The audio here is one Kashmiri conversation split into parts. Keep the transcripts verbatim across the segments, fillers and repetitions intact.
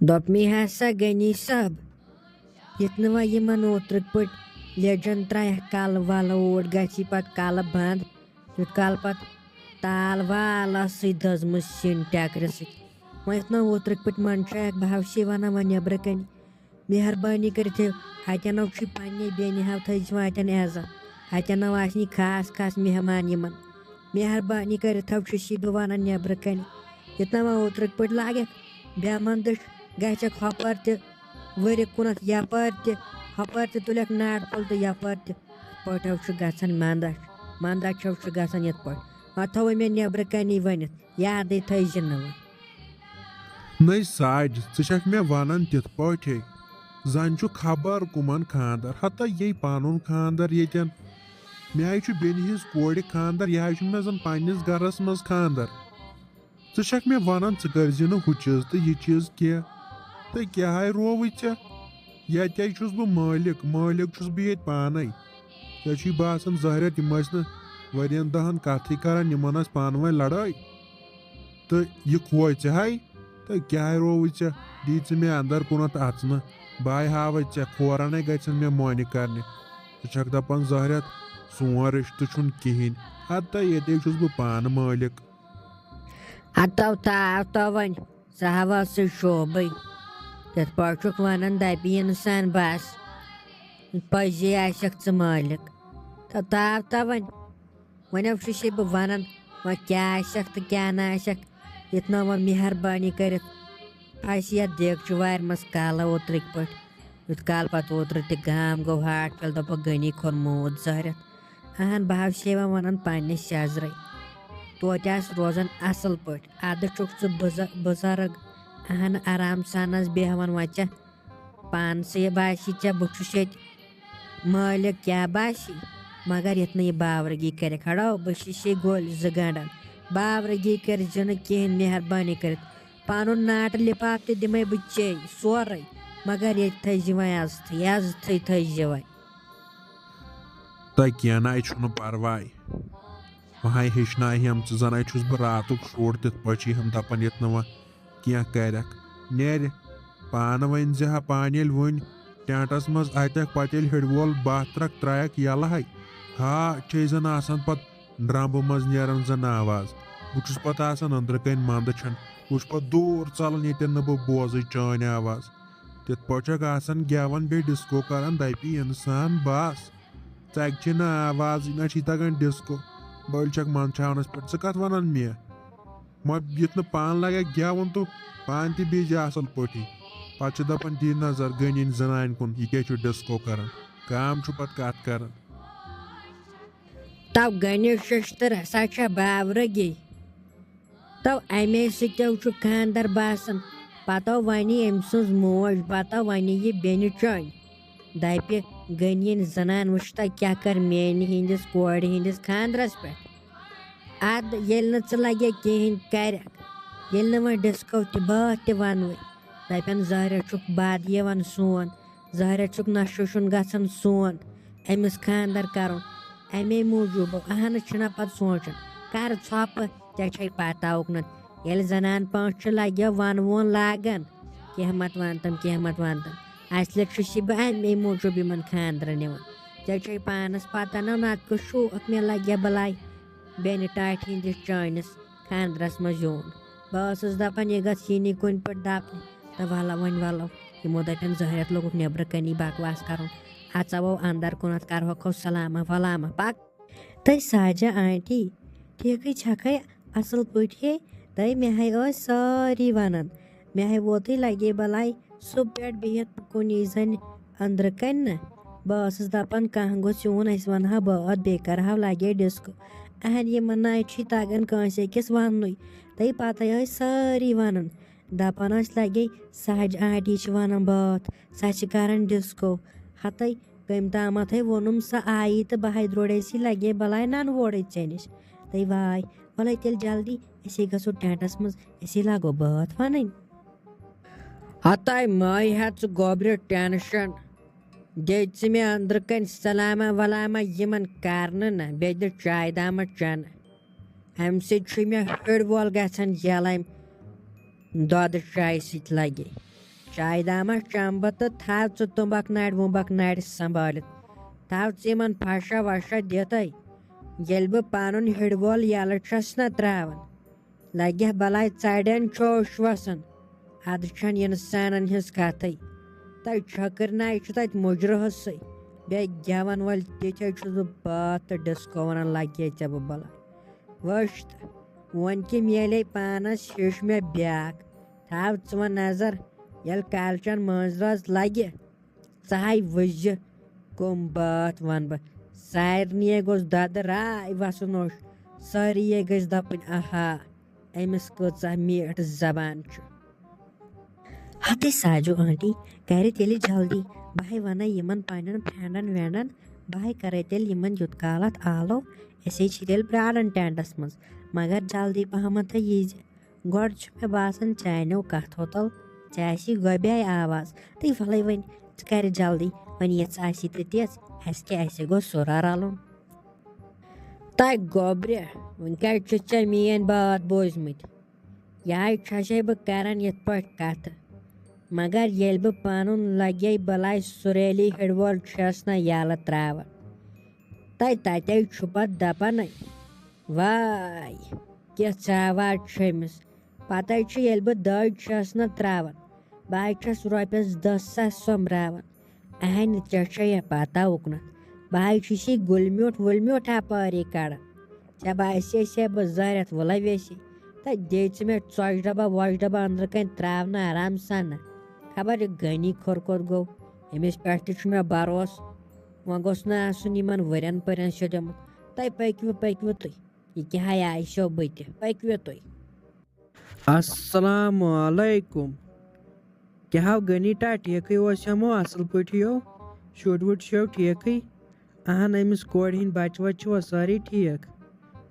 دوٚپمَے ہسا غنی صٲب، یُتھ نہٕ وۄنۍ یِمن اوترٕکۍ پٲٹھۍ لیجن ترٛایَکھ کلہٕ ولہٕ، اوٗرۍ گژھی پتہٕ کلہٕ بنٛد، یُتھ کالہٕ پتہٕ تال والس سۭتۍ دٔزمٕژ سِنۍ ٹٮ۪کرِ سۭتۍ۔ وۄنۍ یُتھ نہٕ اوترٕکۍ پٲٹھۍ منٛدچھایَکھ، بہٕ ہا چھُسے ونان وۄنۍ نٮ۪برٕ کنہِ، مہربٲنی کٔرِتھ تھٲیِو، اتٮ۪ن ہو چھُے پننہِ بیٚنہِ ہاو تھٲیزِ وۄنۍ اتٮ۪ن عزت، اتٮ۪ن ہو آسہِ نہٕ خاص خاص مہمان یِمن۔ مہربٲنی کٔرِتھ تھاو چھُسی بہٕ ونان نٮ۪برٕ کنہِ، یُتھ نہٕ وۄنۍ اوترٕکۍ پٲٹھۍ لاگکھ بے مندٕچ، گژھکھ ہۄپٲرۍ تہِ ؤرِ کُنتھ یپٲرۍ تہِ، ہۄپٲرۍ تہِ تُلکھ ناٹہٕ پھوٚل تہٕ یپٲرۍ تہِ۔ یِتھ پٲٹھۍ ہو چھُ گژھان مندچھ، مندچھ ہو چھُ گژھان یِتھ پٲٹھۍ۔ وۄنۍ تھاوے مےٚ نٮ۪برٕ کنی ؤنِتھ، یادٕے تھٲیزِ نہٕ وۄنۍ۔ نٔے ساج، ژٕ چھکھ مےٚ ونان تِتھ پٲٹھۍ؟ زن چھُ خبر کُمن خاندر، ہتا یے پنُن خاندر ییٚتٮ۪ن۔ مےٚ ہاے چھُ بیٚنہِ ہٕنٛز کورِ خاندر، یہِ ہاے چھُنہٕ مےٚ زن پننِس گرس منٛز خاندر۔ ژٕ چھکھ مےٚ ونان ژٕ کٔرزِ نہٕ ہُہ چیٖز تہٕ یہِ چیٖز کینٛہہ، تہٕ کیٛاہ ہاے رووُے ژےٚ؟ ییٚتہِ چھُس بہٕ مٲلِک، مٲلِک چھُس بہٕ ییٚتہِ پانے۔ ژےٚ چھُے باسان زہرٮ۪تھ یِم ٲسۍ نہٕ ؤرین دہن کتھٕے کران، یِمن ٲس پانہٕ ؤنۍ لڑٲے۔ تہٕ یہِ کھوے ژےٚ ہاے؟ تہٕ کیٛاہ رووُے ژےٚ؟ دی ژٕ مےٚ اندر کُنتھ اژنہٕ، بہٕ ہاے ہاوے ژےٚ، کھورنے گژھن مےٚ مۄنہِ کرنہِ۔ ژٕ چھکھ دپان زہرٮ۪تھ سون رشتہٕ چھُنہٕ کِہینۍ، ہتا ییٚتے چھُس بہٕ پانہٕ مٲلِک۔ ہتو تاو تو وۄنۍ، ژٕ ہاوا سُہ شوبٕے۔ یتھ پٲٹھۍ چھُکھ ونان دپہِ انسان بس، پزی آسکھ ژٕ مٲلِک۔ تہٕ تاو تو وۄنۍ، وۄنۍ ہو چھُسے بہٕ ونان، وۄنۍ کیٛاہ آسکھ تہٕ کیٛاہ نہٕ آسکھ، یُتھ نہٕ وۄنۍ مہربٲنی کٔرِتھ پھسہِ یتھ دیگچہِ وارِ منٛز کالہٕ اوترٕکۍ پٲٹھۍ۔ یُتھ کالہٕ پتہٕ اوترٕ تہِ گام گوٚو ہاٹ پھٔلۍ، دوٚپُکھ غنی کھوٚن موٗد زہرٮ۪تھ۔ اہن، بہٕ ہا چھُسے وۄنۍ ونان پننہِ سیزرٕے، توتہِ آس روزان اصل پٲٹھۍ۔ ادٕ چھُکھ ژٕ بُزر-، بُزرگ، اہن آرام سان آس بیہوان۔ وۄنۍ ژےٚ پانسٕے باسی ژےٚ بہٕ چھُس ییٚتہِ مٲلِک کیٛاہ باسی، مگر یُتھ نہٕ یہِ باورٕگی کَرِ کھڑا، بہٕ چھُس یہِ گوٚلۍ زٕ گنٛڈن۔ باورٕگی کٔرۍ زِ نہٕ کِہیٖنۍ، مہربٲنی کٔرِتھ۔ پَنُن ناٹہٕ لِفاف تہِ دِمَے بہٕ ژے سورُے، مگر ییٚتہِ تھٲیزِ وۄنۍ عزتھٕے، عزتھٕے تھٲیزِ وۄنۍ۔ تہٕ کینٛہہ نَے چھُنہٕ پَرواے۔ وۄنۍ ہیٚچھناوِ ہٮ۪م ژٕ، زَنَے چھُس بہٕ راتُک شُر، تِتھ پٲٹھۍ چھِ ہٮ۪م دَپان ییٚتہِ نہٕ وۄنۍ کینٛہہ کَرٮ۪کھ۔ نیرِ پانہٕ ؤنۍ زِ ہا پانہٕ ییٚلہِ وٕنۍ ٹٮ۪نٛٹَس منٛز اَتٮ۪کھ، پَتہٕ ییٚلہِ ہِڑِ وول بَتھ ترٛکھ ترٛایَکھ یَلہٕ ہَے، ہا چھے زَن آسان پَتہٕ ڈرٛمبہٕ منٛز نیران زَن آواز۔ بہٕ چھُس پَتہٕ آسان أنٛدرٕ کَنۍ منٛدٕ چھَن، بہٕ چھُس پَتہٕ دوٗر ژَلان ییٚتٮ۪ن نہٕ بہٕ بوزٕے چٲنۍ آواز۔ تِتھ پٲٹھۍ چھَکھ آسان گٮ۪وان بیٚیہِ ڈِسکو کَران، دَپہِ اِنسان بَس۔ ژَکہِ چھے نہٕ آوازٕے، نہ چھے تَگان ڈِسکو۔ بٔلۍ چھَکھ منٛدچھاونَس پٮ۪ٹھ، ژٕ کَتھ وَنان مےٚ؟ وۄنۍ یُتھ نہٕ پانہٕ لَگہِ گٮ۪وُن تہٕ پانہٕ تہِ بیٚہزِ اَصٕل پٲٹھی۔ پَتہٕ چھِ دَپان، "دی نظر غنی زَنانہِ کُن، یہِ کیٛاہ چھُ ڈِسکو کَران؟" کام چھُ پَتہٕ کَتھ کَران۔ تو غنی ششتٕر ہسا چھےٚ باورٕگی۔ تو اَمے سۭتۍ چھُ خانٛدر باسان۔ پَتہٕ وَنہِ أمۍ سٕنٛز موج، پَتہٕ وَنہِ یہِ بیٚنہِ چٲنۍ۔ دَپہِ، "غنیَن زَنان وٕچھتا کیٛاہ کٔر میٛانہِ ہِنٛدِس کورِ ہِنٛدِس خانٛدرَس پٮ۪ٹھ؟" اَدٕ ییٚلہِ نہٕ ژٕ لَگے کِہیٖنۍ کَرٮ۪کھ، ییٚلہِ نہٕ وۄنۍ ڈِسکو تہِ بٲتھ تہِ وَنوٕے، دَپن، "زہرہ چھُکھ بَد یِوان سون، زہرہ چھُکھ نشہٕ شُن گژھان سون، أمِس خانٛدر کَرُن اَمے موٗجوٗب۔" اَہنہٕ چھِنہ پَتہٕ سونٛچان، کَرٕ ژھۄپہٕ، ژےٚ چھے پَتہ اُکنَتھ، ییٚلہِ زَنان پانٛژھ چھِ لَگیو وَن وون لاگان، کینٛہہ مت وَن تِم، کینٛہہ مت وَن تِم۔ اَصلی چھُس یہِ بہٕ اَمے موٗجوٗب یِمَن خانٛدرَن نِوان۔ ژےٚ چھے پانَس پَتہ نہ، نَتہٕ کُس شوق مےٚ لَگہِ ہا بَلاے بیٚنہِ ٹاٹھہِ ہِنٛدِس چٲنِس خانٛدرَس منٛز یُن۔ بہٕ ٲسٕس دَپان، یہِ گژھِ یِنی کُنہِ پٲٹھۍ دَپنہٕ۔ تہٕ وَلہٕ وۄنۍ وَلہٕ، یِمو دَپٮ۪ن زہرٮ۪تھ لوٚگُکھ نٮ۪برٕ کَنی بَکواس کَرُن۔ اَژاوو اَندَر کُنَتھ، کَرہوکھ سَلامہ وَلامہ۔ پَک۔ تہٕ ساجہ آنٹی، ٹھیٖکٕے چھَکھَے؟ اَصٕل پٲٹھۍ ہے؟ تہٕ مےٚ ہے ٲسۍ سٲری وَنان، مےٚ ہے ووتُے لَگے بَلاے سُہ پٮ۪ٹھ بِہِتھ کُنی زَنہِ أنٛدرٕ کَنہِ نہ۔ بہٕ ٲسٕس دَپان، کانٛہہ گوٚژھ یُن، اَسہِ وَنہٕ ہا بٲتھ، بیٚیہِ کَرٕ ہاو لَگے ڈِسکو۔ اَہَن، یِمَن نہ چھُے تَگان کٲنٛسہِ أکِس وَننُے۔ تہٕ پَتَے ٲسۍ سٲری وَنان، دَپان ٲسۍ، لَگے سَہَج آنٹی چھِ وَنان بٲتھ، سۄ چھِ کَران ڈِسکو۔ ہَتَے کٔمۍ تامَتھَے ووٚنُم، سۄ آیی تہٕ بہٕ ہَے درٛوڈیسی، لَگے بَلاے نَنہٕ وورٕے ژےٚ نِش۔ تہٕ واے، وَلَے تیٚلہِ جلدی، أسے گژھو ٹٮ۪نٛٹَس منٛز، أسے لاگو بٲتھ وَنٕنۍ۔ ہَتَے مَے ہا ژٕ گوٚبرِ ٹٮ۪نشَن۔ دِژ مےٚ أنٛدرٕ کَنۍ سلامہ ولامہ یِمَن کرنہٕ نہ، بیٚیہِ دِ چایہِ دامہ چٮ۪نہٕ۔ اَمہِ سۭتۍ چھُ مےٚ ہُرۍ وول گژھان یَلہٕ اَمہِ دۄدٕ چایہِ سۭتۍ لَگے۔ چایہِ دامہ چمہٕ بہٕ تہٕ تھاو ژٕ تُمبکھ نارِ وُمبکھ نارِ سنبھٲلِتھ۔ تھاو ژٕ یِمن پھشہ وشہ دِتھے۔ ییٚلہِ بہٕ پنُن ہِڑوول یلہٕ چھَس نہ تراوان، لگہِ ہا بلاے ژرٮ۪ن چوش وسان۔ ادٕ چھنہٕ انسانن ہٕنٛز کتھٕے۔ تہٕ چھٔکٕرۍ ناے چھِ تتہِ مُجرہسٕے۔ بیٚیہِ گٮ۪ون وٲلۍ تِتھے چھُس بہٕ بٲتھ تہٕ ڈسکو ونان، لگے ژےٚ بہٕ بلاے۔ وٕچھ تہٕ، وۄنۍ کہِ میلے پانس ہیوٚچھ مےٚ بیاکھ۔ تھاو ژٕ وۄنۍ نظر، ییٚلہِ کالچن مٲنٛزِ رٲژ لگہِ، ژٕ ہاے وٕچھزِ کٕم بٲتھ ونہٕ بہٕ۔ سارنٕے گوٚژھ دۄدٕ راے وسُن اوش۔ سٲری گٔژھۍ دپٕنۍ، آہا، أمِس کۭژاہ میٖٹھ زبان چھُ۔ ہتے ساجو آنٹی، کرِ تیٚلہِ جلدی۔ بہٕ ہے ونَے یِمن پننٮ۪ن فرینڈن وینڈن، بہٕ ہے کرے تیٚلہِ یِمن یوت کالتھ آلو۔ أسے چھِ تیٚلہِ پراران ٹینٹس منٛز، مگر جلدی پہمتھ ییٖزِ۔ گۄڈٕ چھُ مےٚ باسان چانیو کتھو تل ژےٚ آسی گۄبے آواز۔ تہٕ ولے وۄنۍ، ژٕ کرِ جلدی، وۄنۍ یژھ آسی تہٕ تِژھ، اسہِ کیٛاہ، اسہِ گوٚو سُرا رلُن۔ تہٕ گوٚبرِ، وۄنۍ کتہِ چھِ ژےٚ میٲنۍ بٲتھ بوٗزمٕتۍ؟ یہے چھسے بہٕ کران یتھ پٲٹھۍ کتھٕ، مگر ییٚلہِ بہٕ پنُن لگے بلاے سُریلی ہِڑوول چھس نہ یلہٕ تراوان، تہٕ تتے چھُ پتہٕ دپان، واے، کیٛاہ ژاوار چھُ أمِس۔ پتے چھُ، ییٚلہِ بہٕ دٲج چھَس نہ تراوان، بہٕ حظ چھَس رۄپیَس دَہ ساس سوٚمبراوان۔ اہنہِ، ژےٚ چھےٚ یا پتہ اُکنتھ، بہٕ حظ چھُس یہِ گُلۍ میوٗٹھ وُلۍ میوٗٹھ اپٲری کڑان۔ ژےٚ باسے سے بہٕ زٲرِتھ وُلے ویسی، تہٕ دے ژٕ مےٚ ژۄچہِ ڈبہ وۄچہِ ڈبہ أنٛدرٕ کنہِ تراونہٕ آرام سان۔ خبر یہِ غنی کھوٚر کوٚت گوٚو، أمِس پٮ۪ٹھ تہِ چھُ مےٚ بروسہٕ۔ وۄنۍ گوٚژھ نہٕ آسُن یِمن ؤرٮ۪ن پٔرٮ۪ن سیوٚدیومُت۔ تۄہہِ پٔکِو، پٔکِو تُہۍ۔ یہِ کیٛاہ ہا آسیو بٕتہِ؟ پٔکِو تُہۍ۔ السلام علیکم۔ کیٛاہ ہو غنی ٹا ٹھیکٕے اوس ہمو اصل پٲٹھۍ یو؟ شُرۍ وُرۍ چھِو ٹھیکٕے؟ اہن، أمِس کورِ ہٕنٛدۍ بچہٕ وچہٕ چھِوا سٲری ٹھیک؟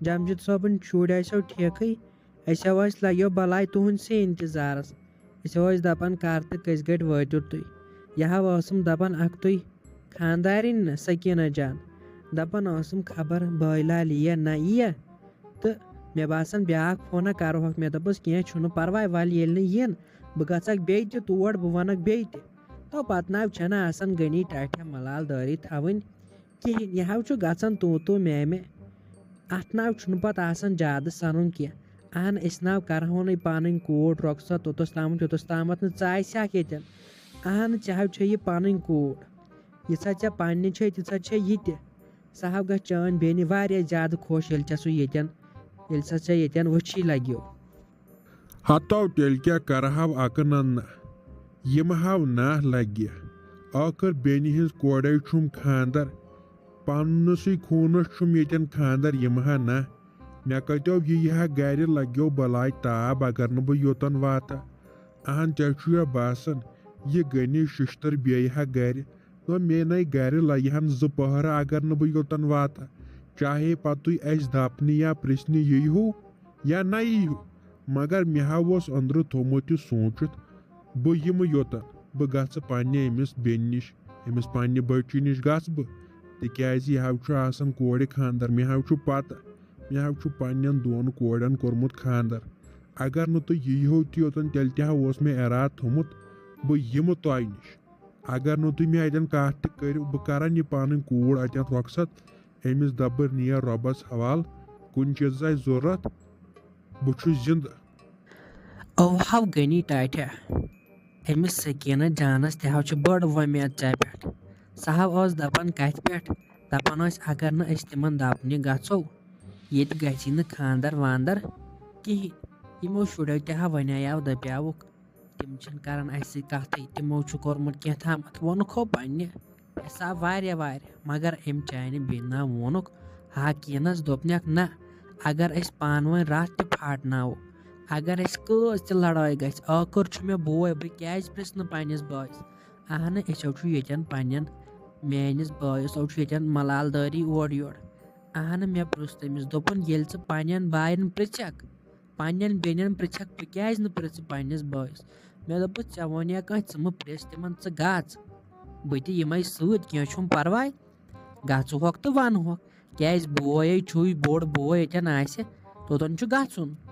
جمجید صٲبٕنۍ شُرۍ آسیو ٹھیکٕے؟ أسۍ ہو ٲسۍ لگیو بلاے تُہنٛدسٕے انتظارس۔ أسۍ ہو ٲسۍ دپان کر تہٕ کٔژِ گٹہِ وٲتِو تُہۍ۔ یہِ ہا ٲسٕم دپان اکھتُے خاندارِنۍ نہ سکینہ جان۔ دپان ٲسٕم خبر بٲے لال یِیا نہ یِیا۔ تہٕ مےٚ باسان بیٛاکھ فونہ کرہوکھ۔ مےٚ دوٚپُس، کینٛہہ چھُنہٕ پرواے، ولہِ ییٚلہِ نہٕ یِن، بہٕ گژھکھ بیٚیہِ تہِ تور، بہٕ ونکھ بیٚیہِ تہِ۔ تو پتہٕ ناو چھنہٕ آسان غنی ٹاٹھٮ۪ن ملال دٲری تھاوٕنۍ کِہینۍ۔ یہِ ہاو چھُ گژھان تو تو میں میں۔ اتھ ناو چھُنہٕ پتہٕ آسان زیادٕ سنُن کینٛہہ۔ اہن، أسۍ ناو کرہونٕے پنٕنۍ کوٗر رۄخصت توٚتس تامتھ، یوٚتس تامتھ نہٕ ژٕ آسہِ ہکھ ییٚتٮ۪ن۔ اہن، ژےٚ ہاو چھےٚ یہِ پنٕنۍ کوٗر۔ یِژھا ژےٚ پننہِ چھے، تِژھا چھے یہِ تہِ۔ سۄ ہاو گژھِ چٲنۍ بیٚنہِ واریاہ زیادٕ خۄش، ییٚلہِ ژےٚ سُہ ییٚتٮ۪ن، ییٚلہِ سۄ ژےٚ ییٚتٮ۪ن وٕچھی لگیو۔ ہتو تیٚلہِ کیٛاہ کرٕ ہاو اکہٕ نن نہ؟ یِم ہاو ناہ لگہِ۔ ٲخٕر بیٚنہِ ہٕنٛز کورے چھُم خاندر۔ پننسٕے خوٗنس چھُم ییٚتٮ۪ن خاندر، یِم ہا نہ۔ مےٚ کتیو یہِ یہِ ہا گرِ لگیو بلاے تاب، اگر نہٕ بہٕ یوٚتن واتہٕ۔ اہن، ژےٚ چھُیا باسان، یہِ غنی ششتٕر بیٚیہِ ہا گرِ؟ دوٚپ، مے نے گرِ لگہِ ہن زٕ پٔہرٕ، اگر نہٕ بہٕ یوٚتن واتہٕ۔ چاہے پتہٕ تُہۍ اسہِ دپنہِ یا پرژھنہِ یی ہو یا نہ یی ہو، مگر مےٚ ہا اوس أنٛدرٕ تھوٚومُت یہِ سوٗنٛچِتھ، بہٕ یِمہٕ یوٚتن، بہٕ گژھٕ پننہِ أمِس بیٚنہِ نِش، أمِس پننہِ بٔچی نِش گژھٕ بہٕ، تِکیازِ یہِ ہا چھُ آسان کورِ خانٛدر، مےٚ ہا چھُ پتہ، مےٚ ہا چھُ پننٮ۪ن دۄن کورٮ۪ن کوٚرمُت خانٛدر۔ اگر نہٕ تُہۍ یی ہو تہِ یوٚتن، تیٚلہِ تہِ ہا اوس مےٚ ارادٕ تھوٚومُت، بہٕ یِمہٕ تۄہہِ نِش۔ اگر نہٕ تُہۍ مےٚ اتٮ۪ن کتھ تہِ کٔرِو، بہٕ کرن یہِ پنٕنۍ کوٗر اتٮ۪ن رۄخصت۔ أمِس دپہٕ بہٕ، نیر رۄبس حوالہٕ، کُنہِ چیٖزس آسہِ ضروٗرت، بہٕ چھُس زِندٕ۔ اوہو غنی ٹاٹھیا، أمِس سکینہ جانس تہِ ہاو چھِ بٔڑ وۄمید ژےٚ پٮ۪ٹھ۔ سۄ ہاو ٲس دپان کتھِ پٮ۪ٹھ، دپان ٲسۍ اگر نہٕ أسۍ تِمن دپنہِ گژھو، ییٚتہِ گژھی نہٕ خانٛدر واندر کِہینۍ۔ یِمو شُریو تہِ ہا ونیاو دپیاوُکھ، تِم چھِنہٕ کران اَسہِ سۭتۍ کَتھٕے۔ تِمو چھُ کوٚرمُت کینٛہہ تامَتھ، ووٚنُکھ ہو پنٛنہِ حساب واریاہ واریاہ، مگر أمۍ چانہِ بیٚنہِ نا ووٚنُکھ ہاکینَس، دوٚپنَکھ، نہ، اگر أسۍ پانہٕ ؤنۍ رَتھ تہِ پھاٹناوو، اگر اَسہِ کۭژ تہِ لڑٲے گژھِ، ٲخٕر چھُ مےٚ بوے، بہٕ کیٛازِ پرٛژھٕ نہٕ پنٛنِس بٲیِس؟ اہنہٕ، أسۍ ہو چھُ ییٚتٮ۪ن پنٛنٮ۪ن، میٛٲنِس بٲیِس ہو چھُ ییٚتٮ۪ن ملال دٲری اورٕ یورٕ۔ اہنہٕ، مےٚ پرٛژھ تٔمِس، دوٚپُن، ییٚلہِ ژٕ پنٛنٮ۪ن بایَن پرٛژھکھ، پننٮ۪ن بیٚنٮ۪ن پرژھکھ، بہٕ کیازِ نہٕ پرژھٕ پننِس بٲیِس؟ مےٚ دوٚپُس، ژےٚ ووٚن یا کٲنٛسہِ، ژٕ مہٕ پرژھ تِمن، ژٕ گژھ۔ بہٕ تہِ یِمے سۭتۍ، کینٛہہ چھُنہٕ پرواے۔ گژھٕ ہوکھ تہٕ ونہٕ ہوکھ، کیازِ بوے چھُے، بوٚڑ بوے ییٚتٮ۪ن آسہِ، توٚتن چھُ گژھُن۔